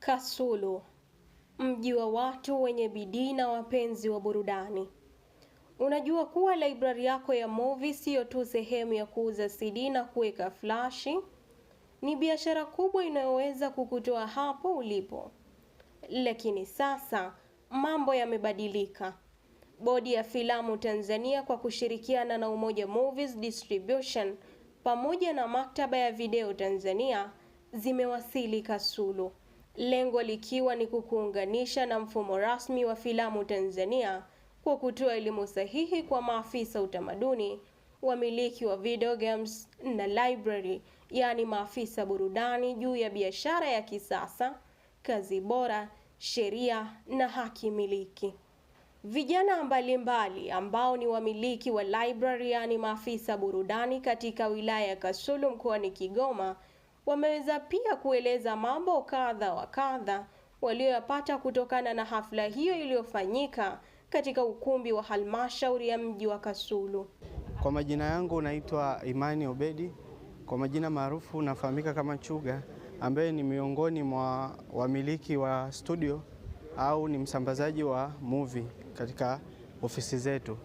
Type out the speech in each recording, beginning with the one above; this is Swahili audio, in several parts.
Kasulu, mji wa watu wenye bidii na wapenzi wa burudani. Unajua kuwa library yako ya movie siyo tu sehemu ya kuuza CD na kuweka flashi? Ni biashara kubwa inayoweza kukutoa hapo ulipo. Lakini sasa mambo yamebadilika. Bodi ya Filamu Tanzania kwa kushirikiana na Umoja Movies Distribution pamoja na Maktaba ya Video Tanzania zimewasili Kasulu, lengo likiwa ni kukuunganisha na mfumo rasmi wa filamu Tanzania kwa kutoa elimu sahihi kwa maafisa utamaduni, wamiliki wa video games na library, yaani maafisa burudani, juu ya biashara ya kisasa, kazi bora, sheria na haki miliki. Vijana mbalimbali ambao ni wamiliki wa library, yaani maafisa burudani katika wilaya ya Kasulu mkoani Kigoma wameweza pia kueleza mambo kadha wa kadha walioyapata kutokana na hafla hiyo iliyofanyika katika ukumbi wa halmashauri ya mji wa Kasulu. Kwa majina yangu naitwa Imani Obedi, kwa majina maarufu nafahamika kama Chuga, ambaye ni miongoni mwa wamiliki wa studio au ni msambazaji wa movie katika ofisi zetu.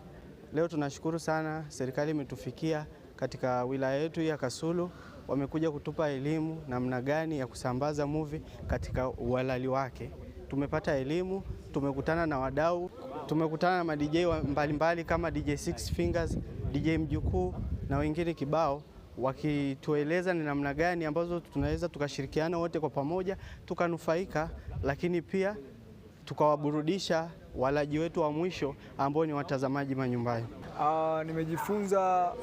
Leo tunashukuru sana, serikali imetufikia katika wilaya yetu ya Kasulu, wamekuja kutupa elimu namna gani ya kusambaza movie katika uhalali wake. Tumepata elimu, tumekutana na wadau, tumekutana na ma DJ mbalimbali kama DJ Six Fingers, DJ Mjukuu na wengine kibao, wakitueleza ni namna gani ambazo tunaweza tukashirikiana wote kwa pamoja tukanufaika, lakini pia tukawaburudisha walaji wetu wa mwisho ambao ni watazamaji manyumbani. Nimejifunza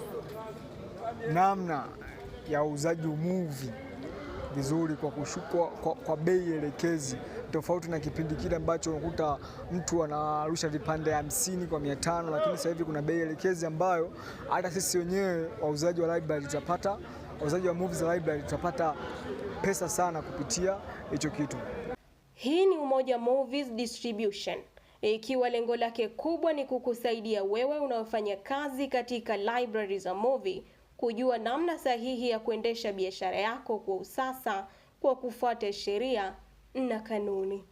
namna ya uuzaji movie vizuri kwa kushukwa kwa bei elekezi, tofauti na kipindi kile ambacho unakuta mtu anarusha vipande 50 kwa 500, lakini sasa hivi kuna bei elekezi ambayo hata sisi wenyewe wauzaji wa library tutapata, wauzaji wa movies za library tutapata pesa sana kupitia hicho kitu. Hii ni Umoja Movies Distribution, ikiwa lengo lake kubwa ni kukusaidia wewe unaofanya kazi katika library za movie kujua namna sahihi ya kuendesha biashara yako kwa usasa kwa kufuata sheria na kanuni.